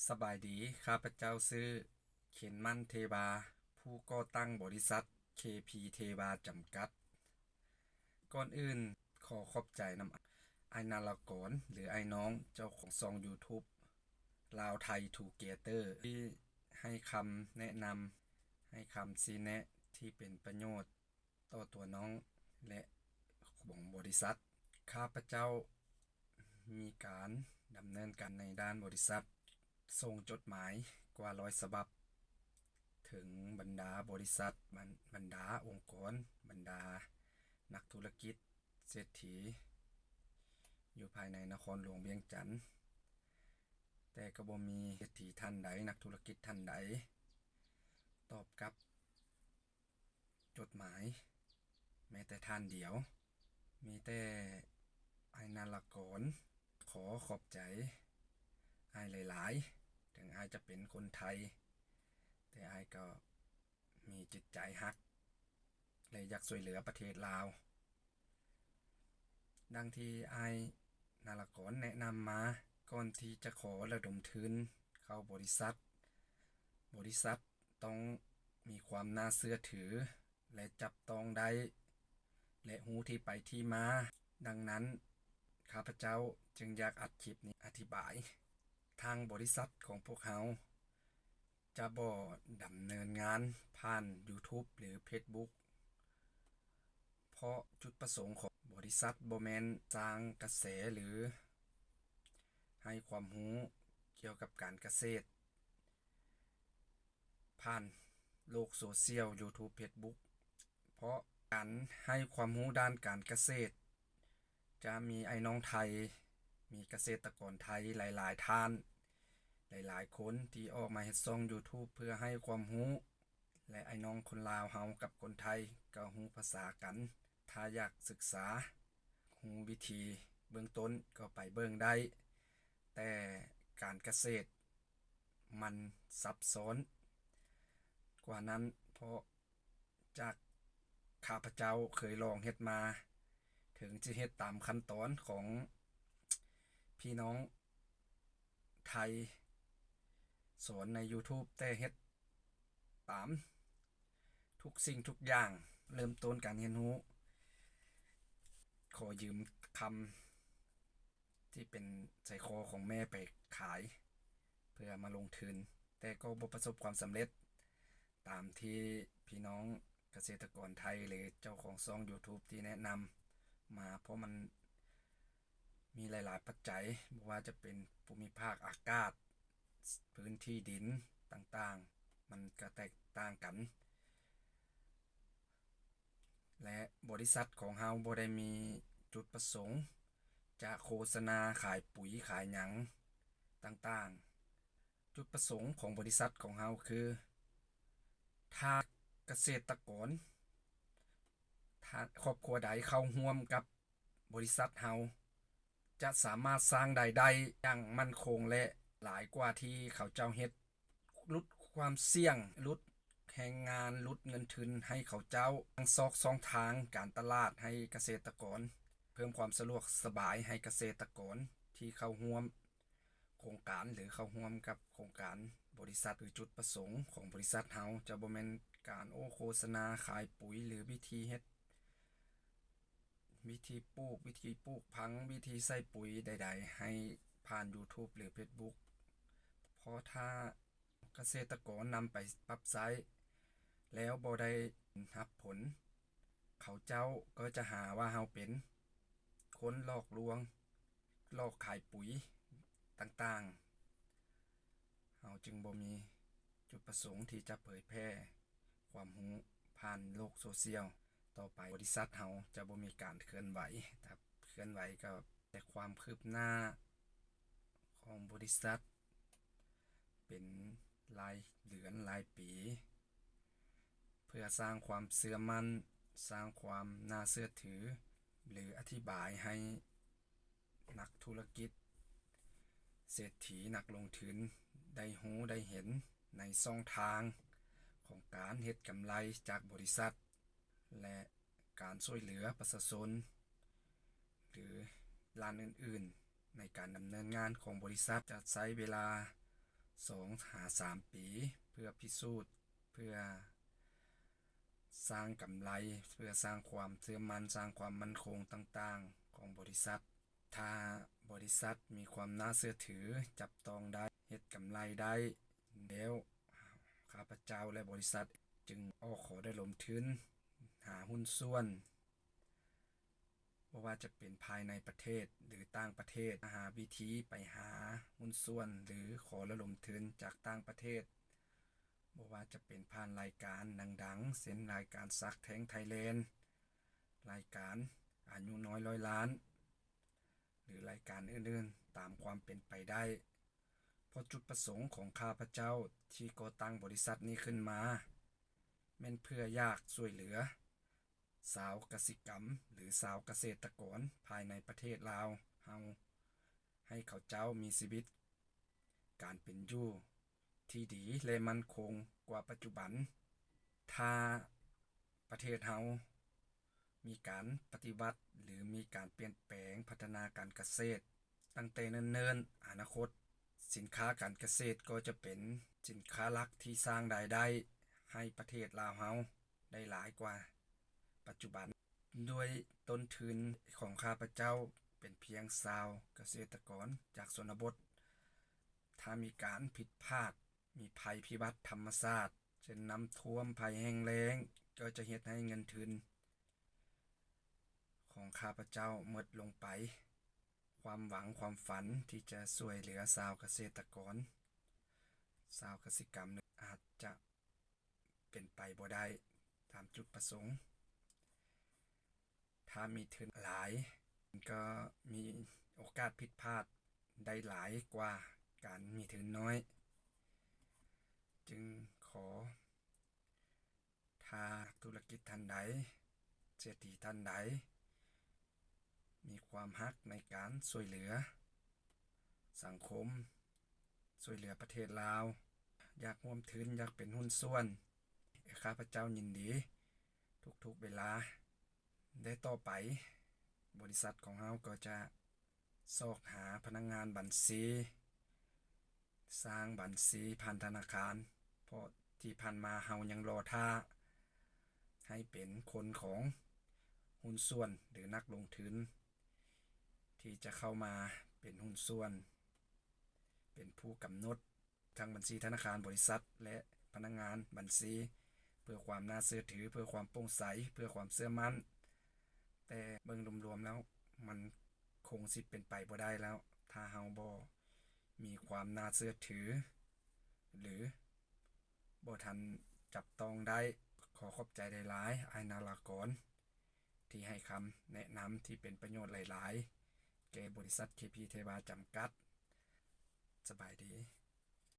ສະບາຍດີ, ຂ້າພະເຈົ້າຊື່ ເຂັນໝັ້ນ ເທວາ, ຜູ້ກໍ່ຕັ້ງບໍລິສັດ ເຄພີ ເທວາ ຈຳກັດ. ກ່ອນອື່ນ, ຂໍຂອບໃຈນຳອ້າຍນາລະກອນ ຫຼື ອ້າຍນ້ອງ ເຈົ້າຂອງຊ່ອງ YouTube ລາວໄທທູເກເຕີ ທີ່ໃຫ້ຄຳແນະນຳ, ໃຫ້ຄຳຊີ້ແນະທີ່ເປັນປະໂຫຍດຕໍ່ຕົວນ້ອງ ແລະ ຂອງບໍລິສັດ. ຂ້າພະເຈົ້າມີການດຳເນີນການໃນດ້ານບໍລິສັດ, ສົ່ງຈົດໝາຍກວ່າຮ້ອຍສະບັບ ເຖິງບັນດາບໍລິສັດ, ບັນ ບັນດາອົງກອນ, ບັນດານັກທຸລະກິດ, ເສດຖີ ຢູ່ພາຍໃນນະຄອນຫຼວງວຽງຈັນ, ແຕ່ກໍບໍ່ມີເສດຖີທ່ານໃດ, ນັກທຸລະກິດທ່ານໃດ ຕອບກັບຈົດໝາຍແມ້ແຕ່ທ່ານດຽວ. ມີແຕ່ອ້າຍນາລະກອນ ຂໍຂອບໃຈອ້າຍຫຼາຍໆ. ເຖິງອ້າຍຈະເປັນຄົນໄທ, ແຕ່ອ້າຍກໍມີຈິດໃຈຮັກ ແລະ ຢາກຊ່ວຍເຫຼືອປະເທດລາວ. ດັ່ງທີ່ອ້າຍນາລະກອນແນະນຳມາ, ກ່ອນທີ່ຈະຂໍລະດົມທຶນເຂົ້າບໍລິສັດ, ບໍລິສັດຕ້ອງມີຄວາມໜ້າເຊື່ອຖື ແລະ ຈັບຕ້ອງໄດ້ ແລະ ຮູ້ທີ່ໄປທີ່ມາ. ດັ່ງນັ້ນ, ຂ້າພະເຈົ້າຈຶ່ງຢາກອັດຄລິບນີ້ອະທິບາຍ. ທາງບໍລິສັດຂອງພວກເຮົາ ຈະບໍ່ດຳເນີນງານຜ່ານ YouTube ຫຼື Facebook ເພາະຈຸດປະສົງຂອງບໍລິສັດບໍ່ແມ່ນສ້າງກະແສ ຫຼື ໃຫ້ຄວາມຮູ້ກ່ຽວກັບການກະເສດຜ່ານໂລກໂຊຊຽວ YouTube, Facebook, ເພາະການໃຫ້ຄວາມຮູ້ດ້ານການກະເສດ ຈະມີອ້າຍນ້ອງໄທ, ມີກະເສດຕະກອນໄທຫຼາຍໆທ່ານ, ຫຼາຍໆຄົນທີ່ອອກມາເຮັດຊ່ອງ YouTube ເພື່ອໃຫ້ຄວາມຮູ້ ແລະ ອ້າຍນ້ອງຄົນລາວເຮົາກັບຄົນໄທກໍຮູ້ພາສາກັນ. ຖ້າຢາກສຶກສາ, ຮູ້ວິທີເບື້ອງຕົ້ນກໍໄປເບິ່ງໄດ້, ແຕ່ການກະເສດມັນຊັບຊ້ອນກວ່ານັ້ນ, ເພາະ ຈາກຂ້າພະເຈົ້າເຄີຍລອງເຮັດມາ, ເຖິງຈະເຮັດຕາມຂັ້ນຕອນຂອງພີ່ນ້ອງໄທສອນໃນ YouTube, ແຕ່ເຮັດຕາມທຸກສິ່ງທຸກຢ່າງ. ເລີ່ມຕົ້ນການຮຽນຮູ້, ຂໍຢືມຄຳ ທີ່ເປັນໄສ້ຄໍຂອງແມ່ໄປຂາຍເພື່ອມາລົງທຶນ, ແຕ່ກໍບໍ່ປະສົບຄວາມສຳເລັດຕາມທີ່ພີ່ນ້ອງກະເສດຕະກອນໄທ ຫຼື ເຈົ້າຂອງຊ່ອງ YouTube ທີ່ແນະນຳມາ, ເພາະມັນມີຫຼາຍໆປັດໄຈ, ບໍ່ວ່າຈະເປັນພູມິພາກອາກາດ, ພື້ນທີ່ດິນຕ່າງໆ, ມັນກະແຕກຕ່າງກັນ. ແລະ ບໍລິສັດຂອງເຮົາບໍ່ໄດ້ມີຈຸດປະສົງຈະໂຄສະນາຂາຍປຸຍຂາຍຫຍັງຕ່າງໆ. ຈຸດປະສົງຂອງບໍລິສັດຂອງເຮົາຄື ຖ້າກະເສດຕະກອນ, ຖ້າຄອບຄົວໃດເຂົ້າຮ່ວມກັບ ບໍລິສັດເຮົາຈະສາມາດສ້າງລາຍໄດ້ຢ່າງໝັ້ນຄົງ ແລະ ຫຼາຍກວ່າທີ່ເຂົາເຈົ້າເຮັດ, ຫຼຸດຄວາມສ່ຽງ, ຫຼຸດແຮງງານ, ຫຼຸດເງິນທຶນໃຫ້ເຂົາເຈົ້າ, ທັງຊອກຊ່ອງທາງການຕະຫຼາດໃຫ້ກະເສດຕະກອນ, ເພີ່ມຄວາມສະດວກສະບາຍໃຫ້ກະເສດຕະກອນທີ່ເຂົ້າຮ່ວມ ໂຄງການ ຫຼື ເຂົ້າຮ່ວມກັບໂຄງການບໍລິສັດ, ຄືຈຸດປະສົງຂອງບໍລິສັດເຮົາຈະບໍ່ແມ່ນການ ໂອ້ ໂຄສະນາຂາຍປຸຍ ຫຼື ວິທີເຮັດ, ວິທີປູກ, ວິທີປູກຝັງ, ວິທີໃສ່ປຸຍໃດໆ ໃຫ້ຜ່ານ YouTube ຫຼື Facebook, ເພາະຖ້າກະເສດຕະກອນນຳໄປປັບໃຊ້ແລ້ວບໍ່ໄດ້ຮັບຜົນ, ເຂົາເຈົ້າກໍຈະຫາວ່າເຮົາເປັນຄົນຫຼອກລວງ, ຫຼອກຂາຍປຸຍຕ່າງໆ. ເຮົາຈຶ່ງບໍ່ມີຈຸດປະສົງທີ່ຈະເຜີຍແຜ່ຄວາມຮູ້ຜ່ານໂລກໂຊຊຽວ. ຕໍ່ໄປບໍລິສັດເຮົາຈະບໍ່ມີການເຄື່ອນໄຫວ, ຖ້າເຄື່ອນໄຫວກໍແຕ່ຄວາມຄືບໜ້າຂອງບໍລິສັດເປັນລາຍເດືອນ, ລາຍປີ, ເພື່ອສ້າງຄວາມເຊື່ອໝັ້ນ, ສ້າງຄວາມໜ້າເຊື່ອຖື ຫຼື ອະທິບາຍໃຫ້ນັກທຸລະກິດ, ເສດຖີ, ນັກລົງທຶນ ໄດ້ຮູ້ໄດ້ເຫັນໃນຊ່ອງທາງຂອງການເຮັດກຳໄລຈາກບໍລິສັດ ແລະ ການຊ່ວຍເຫຼືອປະຊາຊົນ ຫຼື ດ້ານອື່ນໆ ໃນການດຳເນີນງານຂອງບໍລິສັດ. ຈະໃຊ້ເວລາ ສອງຫາສາມປີ ເພື່ອພິສູດ ເພື່ອສ້າງກຳໄລ ເພື່ອສ້າງຄວາມເຊື່ອໝັ້ນ ສ້າງຄວາມໝັ້ນຄົງຕ່າງໆຂອງບໍລິສັດ. ຖ້າບໍລິສັດມີຄວາມໜ້າເຊື່ອຖື ຈັບຕ້ອງໄດ້ ເຮັດກຳໄລໄດ້ແລ້ວ ຂ້າພະເຈົ້າ ແລະ ບໍລິສັດຈຶ່ງອອກຂໍລະດົມທຶນຫາຫຸ້ນສ່ວນ ບໍ່ວ່າຈະເປັນພາຍໃນປະເທດ ຫຼື ຕ່າງປະເທດ ຫາວິທີໄປຫາຫຸ້ນສ່ວນ ຫຼື ຂໍລະດົມທຶນຈາກຕ່າງປະເທດ ບໍ່ວ່າຈະເປັນຜ່ານລາຍການດັງໆ ເຊັ່ນ ລາຍການ Shark Tank Thailand ລາຍການອາຍຸນ້ອຍຮ້ອຍລ້ານ ຫຼື ລາຍການອື່ນໆ ຕາມຄວາມເປັນໄປໄດ້. ເພາະຈຸດປະສົງຂອງຂ້າພະເຈົ້າທີ່ກໍ່ຕັ້ງບໍລິສັດນີ້ຂຶ້ນມາ ແມ່ນເພື່ອຢາກຊ່ວຍເຫຼືອຊາວກະສິກຳ ຫຼື ຊາວກະເສດຕະກອນພາຍໃນປະເທດລາວເຮົາ ໃຫ້ເຂົາເຈົ້າມີຊີວິດການເປັນຢູ່ທີ່ດີ ແລະ ໝັ້ນຄົງກວ່າປັດຈຸບັນ. ຖ້າປະເທດເຮົາມີການປະຕິວັດ ຫຼື ມີການປ່ຽນແປງພັດທະນາການກະເສດຕັ້ງແຕ່ເນີນໆ, ອະນາຄົດສິນຄ້າການກະເສດກໍຈະເປັນສິນຄ້າຫຼັກທີ່ສ້າງລາຍໄດ້ໃຫ້ປະເທດລາວເຮົາໄດ້ຫຼາຍກວ່າປັດຈຸບັນ. ດ້ວຍຕົ້ນທຶນຂອງຂ້າພະເຈົ້າເປັນພຽງຊາວກະເສດຕະກອນຈາກຊົນນະບົດ, ຖ້າມີການຜິດພາດ, ມີໄພພິບັດທຳມະຊາດ ເຊັ່ນ ນ້ຳຖ້ວມ, ໄພແຫ້ງແລ້ງ, ກໍຈະເຮັດໃຫ້ເງິນທຶນຂອງຂ້າພະເຈົ້າໝົດລົງໄປ. ຄວາມຫວັງ, ຄວາມຝັນທີ່ຈະຊ່ວຍເຫຼືອຊາວກະເສດຕະກອນ, ຊາວກະສິກຳ ອາດຈະ ເປັນໄປບໍ່ໄດ້ຕາມຈຸດປະສົງ. ຖ້າມີທຶນຫຼາຍ ກໍມີໂອກາດຜິດພາດໄດ້ຫຼາຍກວ່າການມີທຶນນ້ອຍ. ຈຶ່ງຂໍ ຖ້ານັກທຸລະກິດທ່ານໃດ, ເສດຖີທ່ານໃດ ມີຄວາມຮັກໃນການຊ່ວຍເຫຼືອສັງຄົມ, ຊ່ວຍເຫຼືອປະເທດລາວ, ຢາກຮ່ວມທຶນ, ຢາກເປັນຫຸ້ນສ່ວນ, ຂ້າພະເຈົ້າຍິນດີທຸກໆເວລາ. ແລະ ຕໍ່ໄປ ບໍລິສັດຂອງເຮົາກໍຈະຊອກຫາພະນັກງານບັນຊີ, ສ້າງບັນຊີຜ່ານທະນາຄານ, ເພາະທີ່ຜ່ານມາເຮົາຍັງລໍຖ້າໃຫ້ເປັນຄົນຂອງຫຸ້ນສ່ວນ ຫຼື ນັກລົງທຶນ ທີ່ຈະເຂົ້າມາເປັນຫຸ້ນສ່ວນ, ເປັນຜູ້ກຳນົດທັງບັນຊີທະນາຄານ, ບໍລິສັດ ແລະ ພະນັກງານບັນຊີ ເພື່ອຄວາມໜ້າເຊື່ອຖື, ເພື່ອຄວາມໂປ່ງໃສ, ເພື່ອຄວາມເຊື່ອໝັ້ນ. ແຕ່ເບິ່ງລວມໆແລ້ວ ມັນຄົງຊິເປັນໄປບໍ່ໄດ້ແລ້ວ ຖ້າເຮົາບໍ່ມີຄວາມໜ້າເຊື່ອຖື ຫຼື ບໍ່ທັນຈັບຕ້ອງໄດ້. ຂໍຂອບໃຈຫຼາຍໆ ອ້າຍນາລາກອນ ທີ່ໃຫ້ຄຳແນະນຳທີ່ເປັນປະໂຫຍດຫຼາຍໆ ແກ່ບໍລິສັດ ເຄພີ ເທວາ ຈຳກັດ. ສະບາຍດີ.